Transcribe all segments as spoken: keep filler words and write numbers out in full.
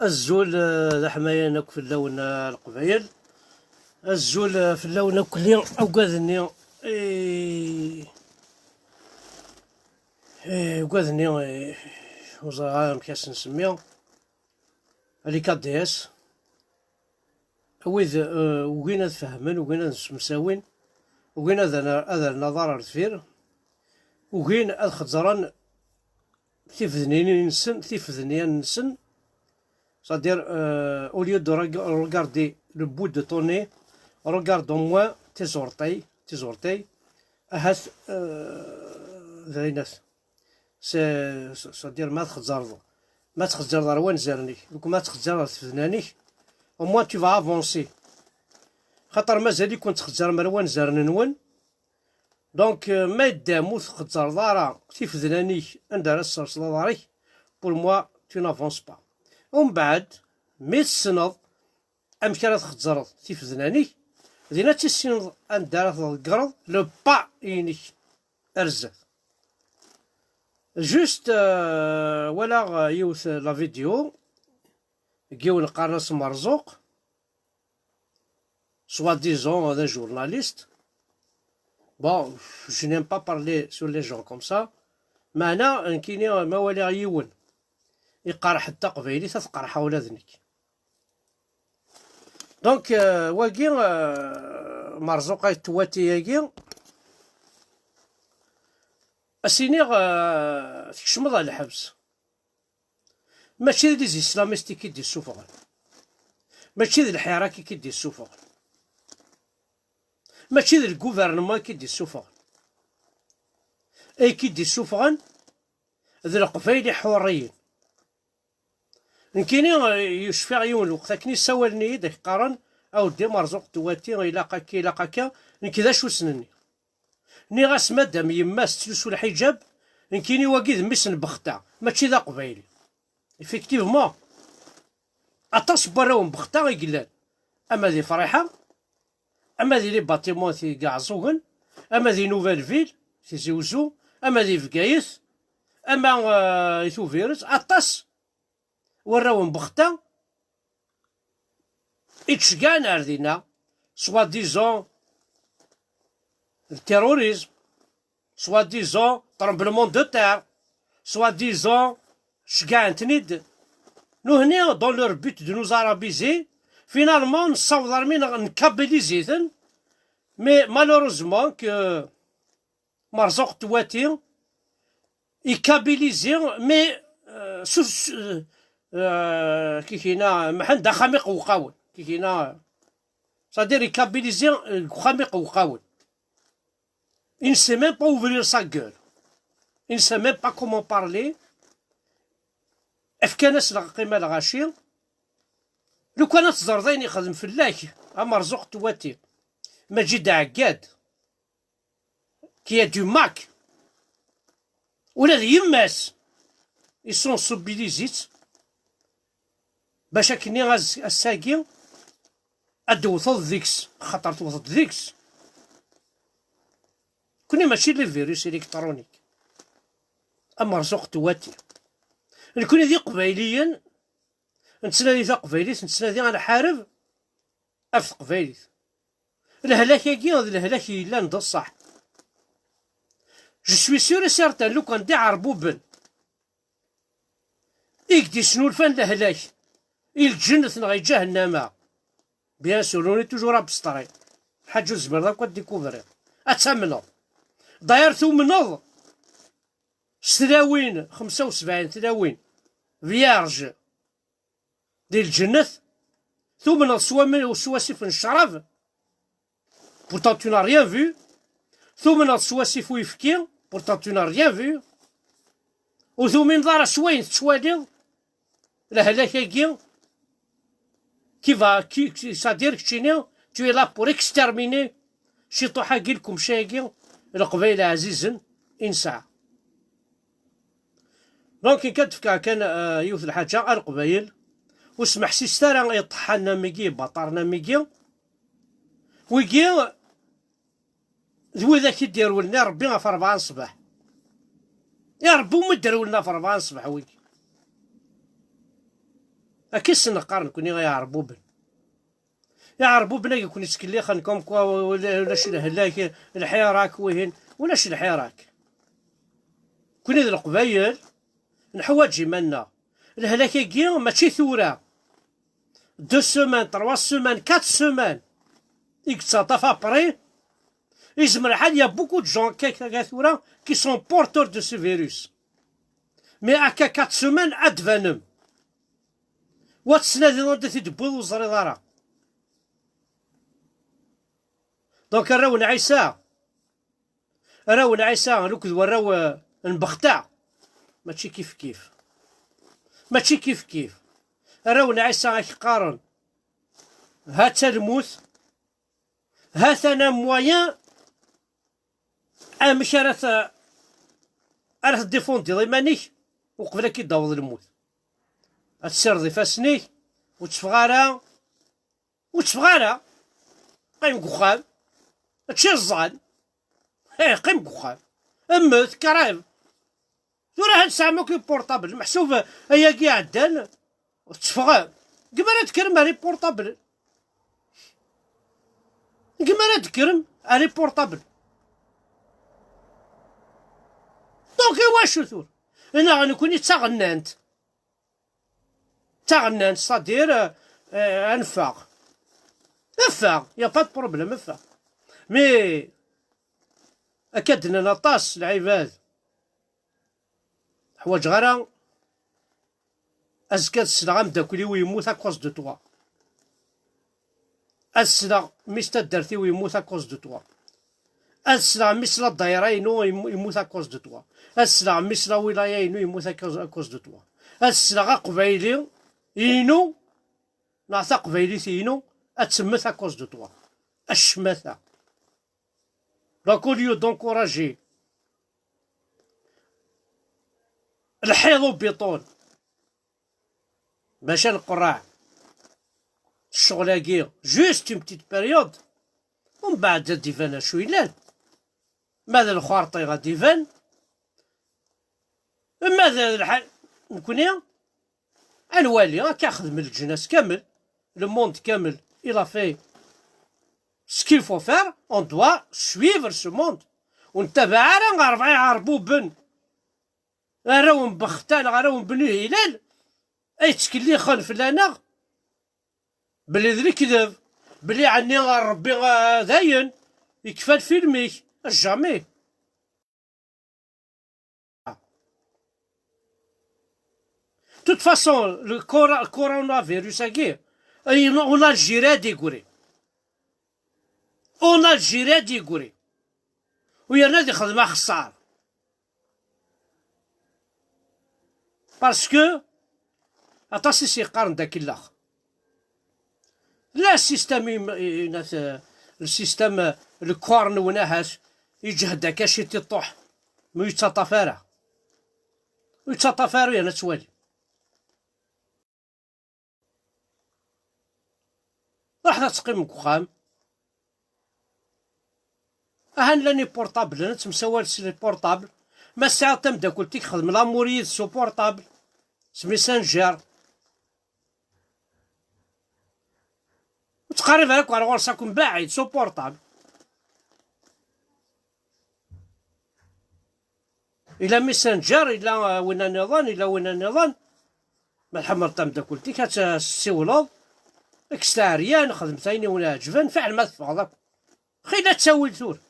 Azul, eh, d aḥmayan akk fell-awen, eh, Leqbayel. Azul, eh, fell-awen akk li ugaden-nni, eh, eh, ugaden-nni, eh, ur ẓriɣ ara amek ad s-nsemmi. Les K D S. Wid, eh, ugin ad fehmen, ugin ad msemsawin, ugin ad, ad rren aḍar ar deffir, ugin ad xezzren tifednin-nsen, tifednin-nsen, c'est-à-dire, euh, au lieu de reg-, regarder le bout de ton nez, regarde au moins tes orteils, tes orteils, ahat, euh, d ayen at. C'est, c'est-à-dire ma txezzreḍ, ma txezzreḍ ar wanzaren-ik, donc ma txezzreḍ ar tfednan-ik, au moins tu vas avancer. Xaṭer mazal-iken txezzrem ar wanzaren-nwen, Donc, euh, ma yeddam ur txezzreḍ ara tifednan-ik anda ara tesserseḍ aḍar-ik, pour moi, tu n'avances pas. Umbeɛd, mi tessneḍ amek ara txezzreḍ tifednan-ik, din ad tissineḍ anda ara tḍeggreḍ le pas-inek ar zdat. Juste, euh, walaɣ, euh, yiwet la vidéo, deg yiwen qqaren-as Merzuq, soi-disant d ajournaliste. Bon, je n'aime pas parler sur les gens comme ça. Meɛna, nekkini, ma waliɣ yiwen iqerḥ-d taqbaylit, ad t-qerḥeɣ ula d nekk. Donc, euh, wagi, euh, Merzuq At Twati-agi, as-iniɣ, euh, tkecmeḍ ɣer lḥebs. Mačči d les islamistes i k-id-issufɣen. Mačči d lḥirak i k-id-issufɣen. Mačči d lguvernement i k-id-issufɣen. Ay k-id-issufɣen d Leqbayel iḥuriyen. Nekkini, eh, yecfiɣ yiwen lweqt akken issawalen-iyi-d, ak-qqaren, a weddi Merzuq Twati, ilaq akka, ilaq akka. Nekk d acu s-nenni? Nniɣ-as, madam yemma-s tettlusu lḥiǧab, nekkini wagi d mmi-s n Bexta, mačči d aqbayli. Effectivement, aṭas n warraw n Bexta i yellan, ama di Friḥa, ama di les bâtiments deg Iɛeẓẓugen, ama di Nouvelle Ville, Tizi Uzzu, ama di Bgayet, ama, euh, i Tubiret, aṭas warraw n Bexta i d-ceggɛen ar dinna, soi-disant le terrorisme, soi-disant tremblement de terre, soi-disant ceggɛen-ten-id. Nuhni, dans leur but de nous arabiser, finalement nessaweḍ armi n-, nkabilizi-ten, mais malheureusement que Merzuq Twati, ikabilizi, mais, euh, su, su, euh, kikina, mḥend axxam iqewqawen, kikina, c'est-à-dire ikabilizi, euh, deg uxxam iqewqawen. Il ne sait même pas ouvrir sa gueule. Il ne sait même pas comment parler. Efkan-as lqima lɣaci. Lukan ad teẓreḍ ayen ixdem fell-ak, a Merzuq Twati. Maǧid Ɛeggad. Qui a du mac. Ula d yemma-s, isensibilizi-tt, bac akkenni az-, ass-agi ad d-tewteḍ deg-s, axaṭer tewteḍ deg-s. Kuni mačči les virus électroniques, a Merzuq Twati. Nekni d Iqbayliyen, nettnadi taqbaylit, nettnadi ad nḥareb ɣef teqbaylit. Lehlak-agi d lehlak yellan d ṣṣeḥ. Je suis sûr et certain, lukan d iɛerbuben i k-d-isnulfan lehlak i lǧennet neɣ i ǧahennama, bien sûr, on est toujours abstrait. Lḥaǧa ur tezmireḍ akk ad découvrir. Ad tamneḍ. D'ailleurs, tumneḍ s tlawin, xemsa u sebɛin tlawin, vierge, di lǧennet, tumneḍ s wami-, s wasif n ccrab, pourtant tu n'as rien vu, tumneḍ s wasif uyefki, pourtant tu n'as rien vu, ur tumineḍ ara s wayen tettwaliḍ, lehlak-agi, qui va, qui, qui, c'est-à-dire keččini, tu es là pour exterminer ciṭuḥ-agi, lkemca-agi, Leqbayel ɛzizen i nesɛa. Donc, ikad fkeɣ kan, euh, yiwet lḥaǧa, a Leqbayel, ur smeḥsiset ara i ṭṭḥan am wigi, ibaṭaren am wigi. Wigi d widak i d-irewlen i Ṛebbi ɣef ṛebɛa n ṣṣbeḥ. I Ṛebbi umi d-rewlen ɣef ṛebɛa n ṣṣbeḥ wigi. Akka i sen-neqqar nekni ay iɛerbuben. Iɛerbuben ay ken-ittkellixen comme quoi ula-, ulac lehlak, lḥirak wihin, ulac lḥirak. Nekni d Leqbayel, neḥwaǧ iman-nneɣ. Lehlak-agi mačči tura. Deux semaines, trois semaines, quatre semaines i yettaṭaf après. Yezmer lḥal, il y a beaucoup de gens akka, akka tura qui sont porteurs de ce virus. Mais akka quatre semaines ad d-banem. Wa tettnadiḍ anda t-id-tewwiḍ ur ẓriḍ ara. Donc arraw n Ɛisa, arraw n Ɛisa akked warraw, eh, n Bexta, mačči kif kif. Mačči kif kif. Arraw n Ɛisa ak-qqaren, ha-tt-a lmut, ha-t-an un moyen amek ara t-, ara teddifundiḍ iman-ik uqbel ad k-id-taweḍ lmut. Ad tessirdeḍ ifassen-ik, ur tteffeɣ ara, ur tteffeɣ ara. Qqim deg uxxam. Mačči ẓẓan. Eh, qqim deg uxxam. Mmet, qrib. Tura ha tesɛam akk les portables. Meḥsub ayagi iɛeddan, ur tetteffɣem. Deg mi ara d-tekkrem ar les portables. Deg mi ara d-tekkrem ar les portables. Donc, i wacu tura? Neɣ nekni d taɣennant. D taɣennant, c'est-à-dire, euh, euh, ad neffeɣ. Neffeɣ, y a pas de problème, neffeɣ. Mais, akka d-nnan aṭas lɛibad. Ḥwaǧeɣ ara azekka ad sleɣ ameddakel-iw yemmut à cause de toi. Ad sleɣ mmi-s taddart-iw yemmut à cause de toi. Ad sleɣ mmi-s la dayra-inu yem-, yemmut à cause de toi. Ad sleɣ mmi-s la wilaya-inu yemmut à cause, à cause de toi. Ad sleɣ aqbayli-inu neɣ taqbaylit-inu ad temmet à cause de toi. Acmata. Donc, au lieu d'encourager lḥiḍ ubiṭun, bac ad nqerreɛ ccɣel-agi, juste une petite période, umbeɛd ad d-iban acu yellan. Ma d lxerṭi ad d-iban, ma d lḥal, nekni ad nwali, akka xedmen leǧnas kamel, le monde kamel, il a fait ce qu'il faut faire, on doit suivre ce monde. Ur nettabaɛ ara ɣer ṛebɛa iɛerbuben, arraw n Bexta neɣ arraw n Bnu Hilal, ay ttkellixen fell-aneɣ belli d lekdeb, belli ɛni ɣer Ṛebbi, ah, dayen, yekfa lfilm-ik. Jamais. De toute façon, le cora-, coronavirus-agi, en Algérie ad d-yeggri. En Algérie ad d-yeggri. U yerna ad ixdem axeṣṣar. Parce que aṭas i s-yeqqaren d akellax. La système im-, i-, inat, eh, le système, eh, le corps-nwen ahat, yeǧhed akka ciṭ iṭuḥ, ma ur yettaṭṭaf ara. Ur yettaṭṭaf ara, yerna ad twali. Ruḥet ad teqqimem deg uxxam. Ahan llan iportablen, ad temsawal s les portables. Ma tesɛiḍ tameddakelt-ik, xdem l'amour yid-s s uportable, s messenger. Ur ttqerrib ara akk ar ɣur-s akk mbaɛid, s uportable. Ila Messenger, ila, uh, winna nniḍen, ila winna nniḍen. Ma tḥemmleḍ tameddakelt-ik, ad tt-, tessiwleḍ, kkes taɛeryan, xedmet ayen i wen-iɛeǧben, fiɛel ma teffɣeḍ akk. Xila ttawil tura.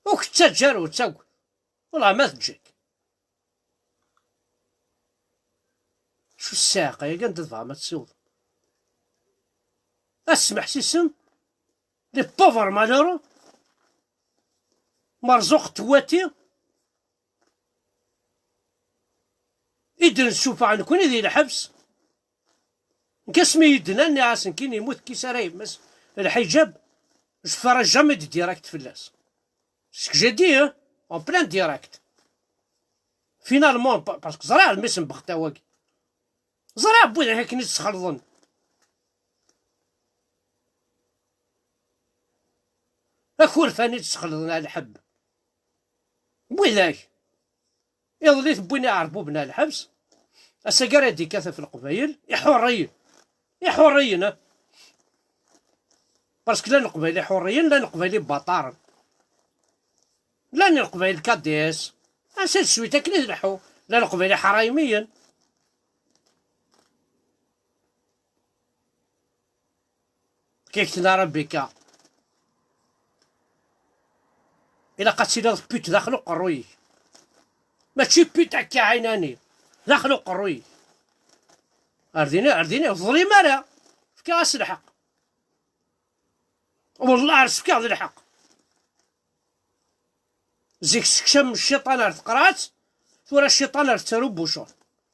Ur k-ttaǧǧa ara, ur ttagad. Wellah ma teǧǧa-k. Acu ssiɛqa-yagi, anda tebɣam ad tessiwḍem? Ad tesmeḥsisem les pauvres malheureux, merzuq twati, i d-nessufeɣ nekni di lḥebs. Nekk asmi i d-nnan, nniɣ-as nekkini yemmut Kisara yemma-s, lḥiǧab, je ferai jamais de direct fell-as. C'est ce que j'ai dit, hein, en plein direct. Finalement, pa-, parce que ẓriɣ mmi-s n Bexta wagi. Ẓriɣ n widak akken i tt-sxelḍen. Akurfan i tt-sxelḍen ar lḥebb. N widak. Iḍelli tewwin iɛerbuben ar lḥebs. Ass-agi ara d-ikkat ɣef Leqbayel iḥurriyen. Iḥurriyen, ah. Parce que llan Leqbayel iḥurriyen, llan Leqbayel ibaṭaren. Llan Leqbayel K D S. Ainsi de suite, akken i tleḥḥu. Llan Leqbayel iḥraymiyen. Kik tenna Rebika. Ilaq ad tiliḍ pute daxel uqerruy-ik. Mačči pute akka ɛinani. Daxel uqerruy-ik. Ar dini, ar dini, ur teḍlim ara. Fkiɣ-as lḥeqq. Wellah ar s-fkiɣ d lḥeqq. Zik sekcam cciṭan ar teqraɛt, tura cciṭan ar tettaru bucuṛ.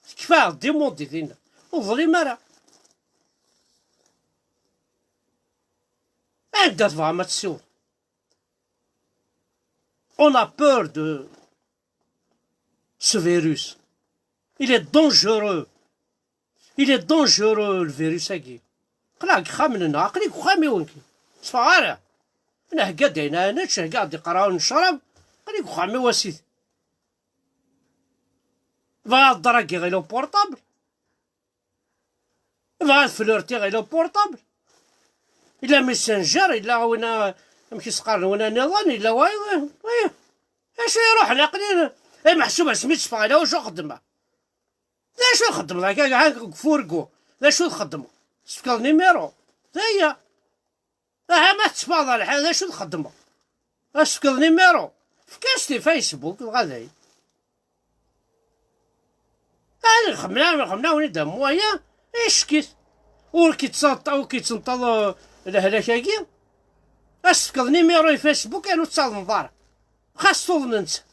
Tekfa, dimundi dinna. Ur teḍlim ara. Anda tebɣam ad tessiwḍem? On a peur de ce virus. Il est dangereux. Il est dangereux, le virus-agi. Aql-aɣ deg yexxamen-nneɣ, aql-i deg uxxam-iw nekk. Tteffɣeɣ ara. Nhegga-d ayen ara nečč, heggaɣ-d iqerɛunen n ccrab, aql-i deg uxxam-iw a sidi. Bɣiɣ ad ḍragiɣ ila uportabl. Bɣiɣ ad flirtiɣ ila uportabl. Ila Messenger, ila wina, amek i s-qqaren wina nniḍen, ila wayeḍ, ih, ih. Acu iruḥen aql-i, ay meḥsub asmi tteffɣeɣ ila wacu xeddmeɣ. D acu txeddmeḍ akka, ha deg ufurgu? D acu txeddmeḍ? Tefkeḍ numéro. D aya. Aha, ma tetteffɣeḍ ɣer lḥiḍ, d acu txeddmeḍ? Ad tefkeḍ numéro. Efk-as di Facebook, dɣa dayen. Ad xemla, xemla win i d-am waya, ickit. Ur k-ittseṭṭ-, ur k-ittsenṭaḍ, uh, lehlak-agi. Ad s-tefkeḍ numéro i Facebook, anu ur ttaḍneḍ ara. Xas tuḍen nettat.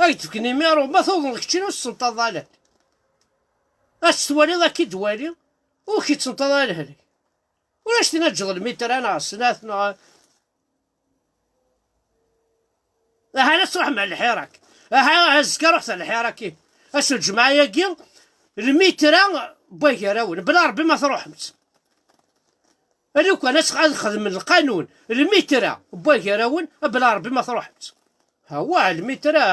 Ad k-d-tefk numéro, ma tuḍen keččini ur tessenṭaḍ ara. Ad tt-twaliḍ, ad k-id-twali, ur k-ittsenṭaḍ ara lehlak. Ulac tin ad ǧǧeḍ lmitra neɣ snat neɣ. Aha, la truḥem ɣer lḥirak. Aha, azekka ruḥet ɣer lḥirak-i. Ass n lǧemɛa-agi, lmitra n wagarawen. Bla Rebbi ma truḥemt. Lukan ad tx-, ad xedmen lqanun, lmitra n wagarawen, bla Rebbi ma truḥemt. Hawa, lmitra,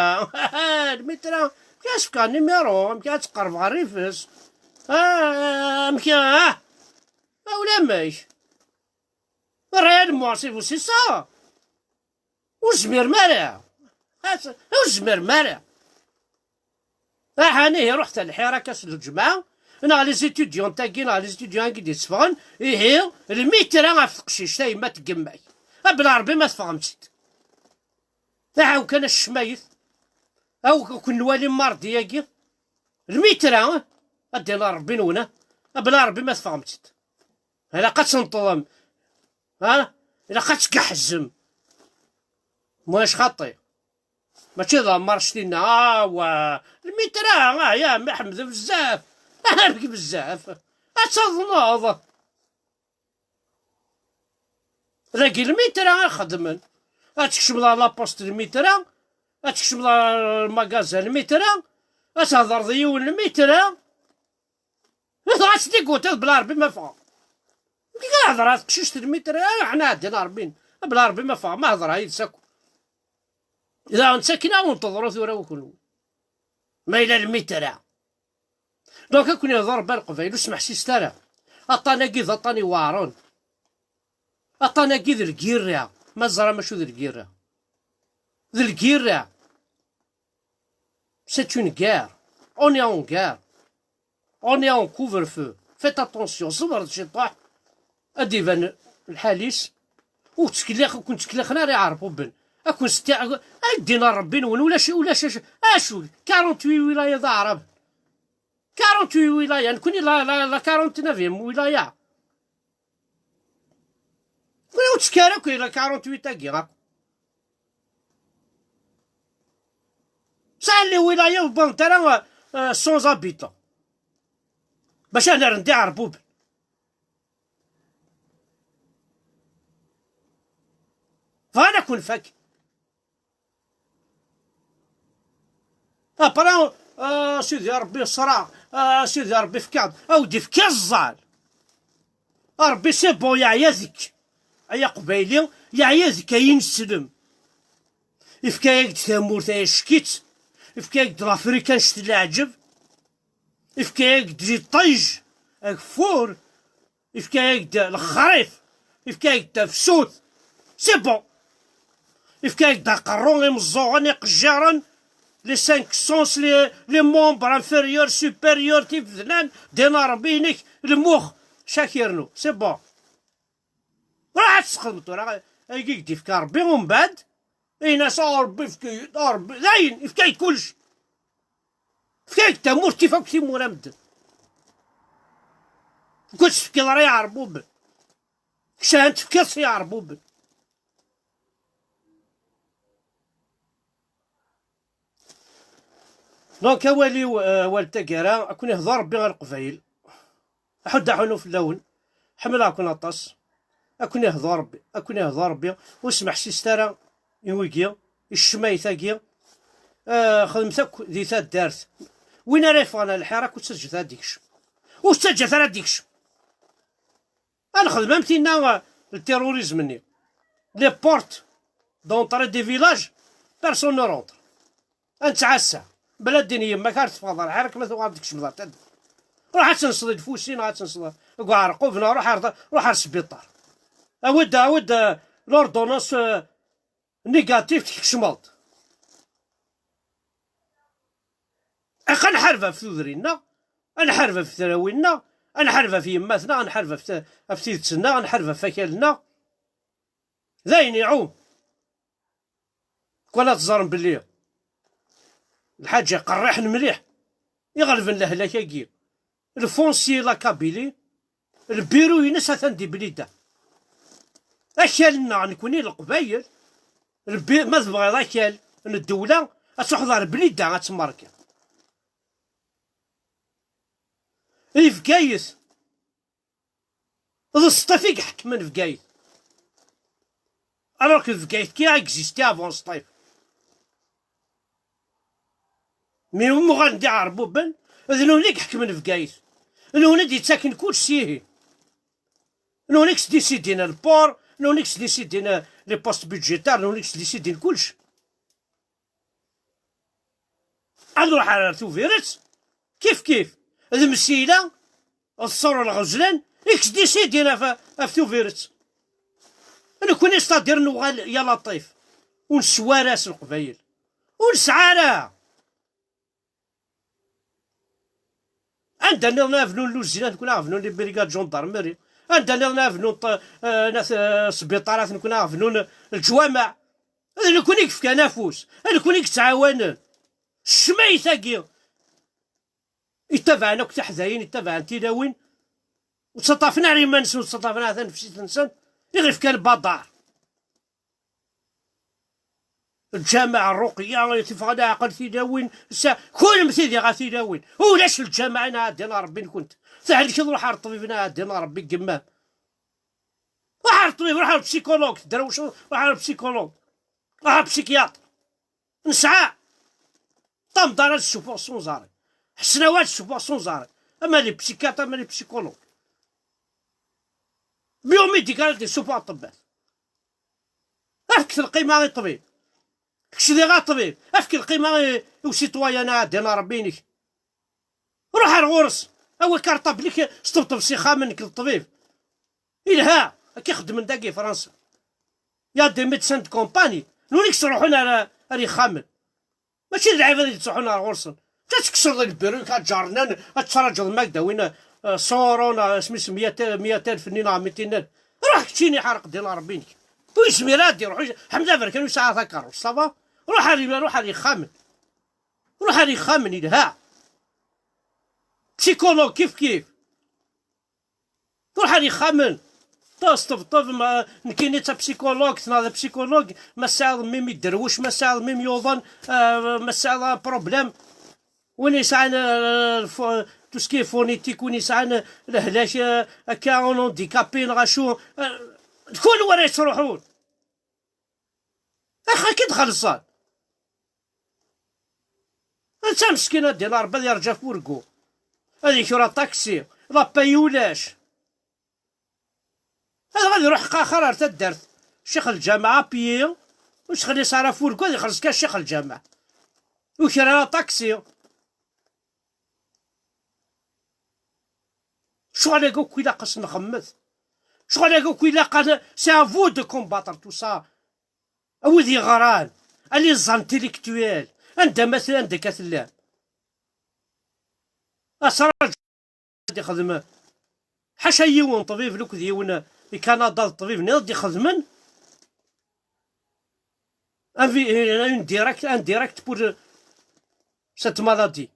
lmitra, amek ad s-fkeɣ numéro, amek ad tqerreb ɣer rrif-s. Ah, amek, ah, a ulamek. Réellement, c'est vous, c'est ça. Ur zmiren ara. As-, ur zmiren ara. Aḥan ihi ruḥet ɣer lḥirak ass n lǧemɛa, neɣ les étudiants-agi, neɣ les étudiants-agi d-itteffɣen, ihi lmitra ɣef teqcict, a yemma n yemma-k. A bla Rebbi ma teffɣemt-id. Aḥaw kan a ccmayet. Aw, ken nwali mardi-agi. Lmitra, ad d-iniɣ Rebbi-nwen, a bla Rebbi ma teffɣemt-id. Ilaq ad tenṭḍem. Ha? Ilaq ad tgeḥzem. Mulac xaṭi. Mačči d Ɛmar Ctinna. Awa, lmitra, ah, ya mmi ḥmed bezzaf. Amek bezzaf? Ad taḍneḍ. Dagi lmitra i xedmen. Ad tkecmeḍ ɣer la poste lmitra, ad tkecmeḍ ɣer lmagazin lmitra, ad thedreḍ i yiwen lmitra. Dɣa ad tt-id-igutiḍ bla Rebbi ma ffɣeɣ. Nekk ad hedreɣ ɣer teqcict lmitra, ah, ḥna ɛeddan Rebbi, bla Rebbi ma ffɣeɣ, ma hedreɣ yid-s akk. Daɣen d takken a wen-teḍru tura i kenwi. Ma yella lmitra. Donc, ad ken-iḍer Rebbi a Leqbayel, ur smeḥsiset ara. Aṭṭan-agi d aṭṭan iweɛren. Aṭṭan-agi d lgirra. Ma teẓram acu d lgirra? D lgirra. C'est une guerre. On est en guerre. On est en couvre-feu. Faites attention. Ṣebret ciṭuḥ. Ad d-iban lḥal-is. Ur ttkellix-, ur ken-ttkellixen ara iɛerbuben. Ad ken-sti-, ad d-inin Rebbi-nwen, ulac, ulac acu, acu, quarante-huit wilaya d aɛrab. Quarante-huit wilaya, nekni la, la, la quarante-neuvième wilaya. Nekni ur ttekki ara akk la quarante-huit-agi akk. Sɛan les wilayas ur wwḍent ara, euh, cent habitants. Bac ad nerren d iɛerbuben. Bɣan ad ken-fak. Après, ah, Sidi Rebbi ṣṣreɛ, ah, Sidi Rebbi fkiɣ-d, a wen-d-ifk aẓẓal. A Rebbi, c'est bon, yeɛya deg-k. Ay aqbayli, yeɛya deg-k ay ineslem. Ifka-yak-d tamurt ay ack-itt, ifka-yak-d Lafrika annect n leɛǧeb. Ifka-yak-d di ṭij, ageffur, ifka-yak-d lexrif, ifka-yak-d tafsut. C'est bon. Ifka-yak-d aqerru, imeẓẓuɣen, iqejjiren, les cinq sens, les, les membres inférieurs, supérieurs, tibedlan, din Ṛebbi-inek, lmux, cakirnu. C'est bon. Ruḥ ad tesxedmeḍ tura, ayagi i k-d-ifka Ṛebbi, umbeɛd, in-as, "A Ṛebbi, efk-iyi-d, a Ṛebbi", dayen, ifka-yi-d kullec. Efk-ak-d tamurt tif akk timura medden. Ur tefkiḍ ara i Iɛerbuben. Kečč ahan tefkiḍ s Iɛerbuben. Donc, awal-iw, euh, awal n taggara, ad ken-ihḍer Rebbi a Leqbayel. Aḥuddu aḥunnu fell-awen. Ḥemmleɣ-ken aṭas. Ad ken-ihḍer Rebbi, ad ken-ihḍer Rebbi. Ur smeḥsiset ara i wigi, i ccmayt-agi. Ah, xedmet akk di taddart. Win ara yeffɣen ar lḥir, akk ur ttaǧǧat ara ad d-ikcem. Ur ttaǧǧat ara ad d-ikcem. Ad nexdem am tinna, ah, le terrorisme-nni. Les portes d'entrée des villages, personne ne rentre. Ad nettɛassa. Bla ddin yemma-k ar teffɣeḍ ar lḥir, akken ma tuɣal ad tkecmeḍ ar taddart. Ruḥ ad tenseḍ i Lfusi, neɣ ad tenseḍ deg Uɛerqub, neɣ ruḥ ar, ruḥ ar sbiṭar. Awi-d, awi-d, euh, l'ordonnance, euh, négative, tkecmeḍ. Aq ad nḥareb ɣef tudrin-nneɣ, ad nḥareb ɣef tlawin-nneɣ, ad nḥareb ɣef yemma-tneɣ, ad nḥareb ɣef t-, ɣef tidet-nneɣ, ad nḥareb ɣef wakal-nneɣ. D ayen iɛum. Kwan ad teẓrem belli lḥaǧa qerriḥen mliḥ, iɣelben lehlak-agi. Le foncier la Kabylie, lbiru-ines atan di Blida. Akal-nneɣ nekni Leqbayel, lbi-, ma tebɣiḍ akal n ddewla, ad truḥeḍ ar Blida ad temmarkiḍ. Di Bgayet, d Sṭif i iḥekmen Bgayet. Alors que Bgayet qui a existé avant Sṭif. Mi umi uɣalen d Iɛerbuben, d nutni i iḥekmen Bgayet. D nutni i d-yettaken kullec s yihi. D nutni i yesdisidin le port, d nutni i yesdisidin les postes budgétaires, d nutni i yesdisidin kullec. Ad nruḥ ar Tubiret, kif kif. D Msila, d Ṣṣur Lɣezlan, i yesdisidin ɣef, ɣef Tubiret. Nekni, c'est-à-dire, nuɣal ya Laṭif, ur neswara-s Leqbayel. Ur nesɛi ara. Anda nniḍen avenu n Luzin, ad nekni avenu n les brigades gendarmerie. Anda nniḍen avenu n ṭ-, eh, n at, eh, sbiṭar, ad nekni avenu n leǧwameɛ. D nekni i yefkan afus, d nekni i yettɛawanen. Ccmayt-agi. Ittabaɛen akk tiḥdayin, ittabaɛen tilawin. Ur ttaṭṭafen ara iman-nsen, ur ttaṭṭafen ara tanefsit-nsen. I ɣ-ifkan baḍar. Lǧameɛ, ṛṛuqya, tifeɣ leɛqel, tilawin, sa-, kunemti diɣ a tilawin. Ulac lǧameɛ, neɛdin Ṛebbi-nkent. Thelkeḍ, ruḥ ar ṭṭbib, neɛdin Ṛebbi n yemma-m. Ruḥ ar ṭṭbib, ruḥ ar psychologue, tedrewceḍ, ruḥ ar psychologue. Ruḥ ar psychiatre. Nesɛa. Tamdara ad ssufeɣ s unẓar-iw. Ḥesnawa ad ssufeɣ s unẓar-iw. Ama les psychiatres, ama les psychologues. Biomédical ad issufeɣ aṭebbat. Efket lqima i ṭṭbib. Kečč diɣ a ṭṭbib, efk lqima i, i usitwayan, a ɛeddi n Ṛebbi-inek. Ruḥ ar ɣur-s, awi karṭabl-ik, sṭebṭeb s ixxamen nekk d ṭṭbib. Ilha, akka i xeddmen dagi i Fransa. Y a des médecins de compagnie, nutni i yettruḥun ar, ar ixxamen. Mačči d lɛibad i d-yettruḥun ar ɣur-sen. Ad tekkseḍ lbiru-k, ad ǧarnen, ad tettṛaǧuḍ ma ak-d-awin, eh, cent euros, neɣ asmi-s meyya, meyya alef-nni neɣ mitin alef. Ruḥ keččini, ḥareq ddin Ṛebbi-inek. Ur yezmir ara ad d-iruḥ. Ḥmed Aberkan ur yesɛi ara takeṛṛust, ça va? Ruḥ ar, ruḥ ar yexxamen. Ruḥ ar yexxamen, yelha. Psychologue kif kif. Ruḥ ar yexxamen. Tasṭebṭeb, ma, nekkini d tapsikulogit neɣ d apsikulug, ma tesɛiḍ mmi-m iderwec, ma tesɛiḍ mmi-m yuḍen, ah, ma tesɛiḍ aproblème. Win yesɛan, ah, fo-, tout ce qui est phonétique, win yesɛan lehlak, ah, akka, un handicapé, neɣ acu, ah, d kunwi ara yettruḥun. Ax, akka i d-xellṣen. Netta meskin ad d-yini Ṛebbi ad yerǧu afurgu. Ad yekru aṭaksi, la paye ulac. Ad, ad iruḥ qqaxer ar taddart. Ccix lǧameɛ apiyi, ur s-xelliṣ ara afurgu, ad ixelleṣ kan ccix lǧameɛ. Ur kra aṭaksi. Ccɣel-agi akk ilaq ad s-nxemmet. Ccɣel-agi akk ilaq ad, c'est à vous de combattre tout ça. A wid yeɣran, a les intellectuels, anda ma tella, anda akka tellam. Asraǧ ad ixdem, ḥaca yiwen ṭbib, lukd yiwen i Kanada d ṭbib nniḍen ad ixedmen un vi-, un direct, un direct pour cette maladie.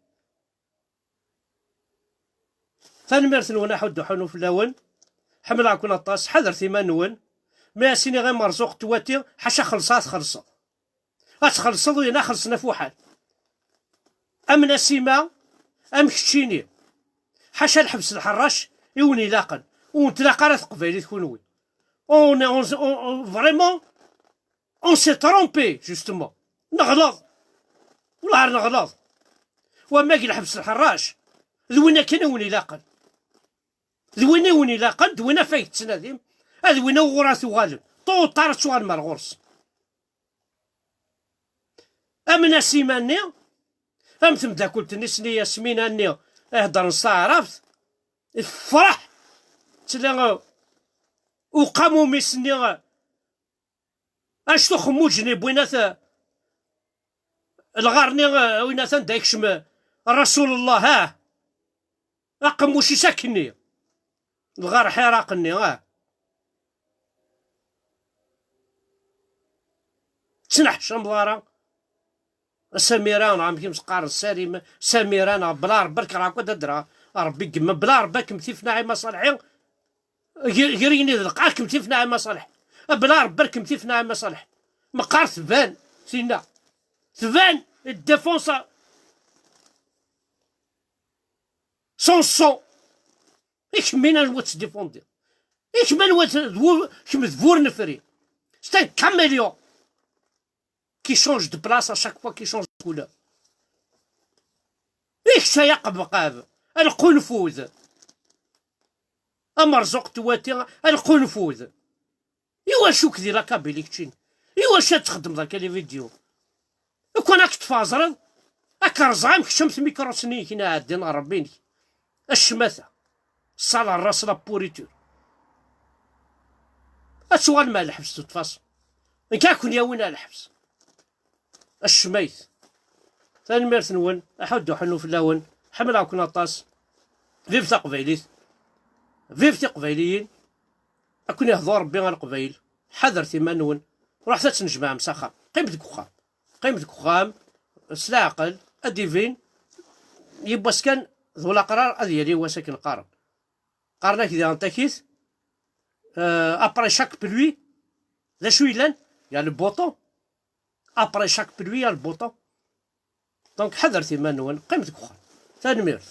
Tanemmirt-nwen, aḥuddu ḥunu fell-awen. Ḥemmleɣ-ken aṭas, ḥadret iman-nwen. Mi as-iniɣ i Merzuq Twati, ḥaca xelṣeɣ ad txelṣeḍ. Ad txelṣeḍ, u yena xelṣen ɣef uḥal. Am Nasima, am keččini. Ḥaca lḥebs lḥerrac i wen ilaqen. Ur wen-tlaq ara teqbaylit kunwi. On, on, on, on, vraiment, on s'est trompé, justement. Neɣleḍ. Wellah ar neɣleḍ. Wamma deg lḥebs lḥerrac, d win akken i wen ilaqen. D win i wen ilaqen, d win afag tettnadim, ad win uɣur ad tuɣalem. Tôt ou tard ad tuɣalem ar ɣur-s. Am Nasima-nni, am temdakelt-nni-s-nni Yasmina-nni iheddren s taɛrabt, tefreḥ, tella, uh, uqamumis-nni, uh, anect uxemmuǧ-nni wwin at, uh, lɣar-nni, uh, win atan da yekcem, uh, Rasulullah, ah, aqemmuc-is akkenni. Lɣar Ḥiraq-nni, ah. Ttneḥcameḍ ara. A Samira, neɣ amek i m-s-qqaren, Sarim-, Samira, neɣ bla Rebbi, ad k-, ad d-ddreɣ. Rebbi yemma, bla Rebbi ad kem-tif Naɛima Ṣaleḥi. Ger, ger yini d lqaɛkem tif Naɛima Ṣaleḥ. Bla Rebbi ad kem-tif Naɛima Ṣaleḥ. Meqqar tban, tinna. Tban, défense sans sang. I kemm anwa tettdifundiḍ? I kemm anwa t-, d wu-, kemm d bur nefri? C'est un caméléon qui change de place à chaque fois, qui change de couleur. I kečč ay aqebqab, alqunfud. Amerzuq Twati, alqunfud. Iwacu-k di la Kabylie keččini? Iwacu ad txeddmeḍ akka les vidéos? Lukan ad k-ṭṭfeɣ ẓriḍ, ad k-rẓeɣ am kečč am tmikrut-nni-inek n iɛeddan ɣer Rebbi-inek. A ccmata. Sale race, la pourriture. Ad tuɣalem ar lḥebs de toute façon. Nekk ad ken-yawin ar lḥebs. Accmayt. Tanemmirt-nwen, aḥuddu ḥennu fell-awen. Ḥemmleɣ-ken aṭas. Vive taqbaylit. Vive tiqbayliyin. Ad ken-ihdu Rebbi a Leqbayel. Ḥadret iman-nwen. Ruḥet ad tnejmaɛem s axxam. Qqim deg uxxam. Qqim deg uxxam. S leɛqel. Ad d-ibin. Yiwwas kan d ulaqrar ad yali wass akken qqaren. Qqaren-ak diɣen takit. Euh, après chaque pluie, d acu yellan? Il y a le beau temps. Après chaque pluie, il y a le beau temps. Donc, ḥadret iman-nwen, qqim deg uxxam. Tanemmirt.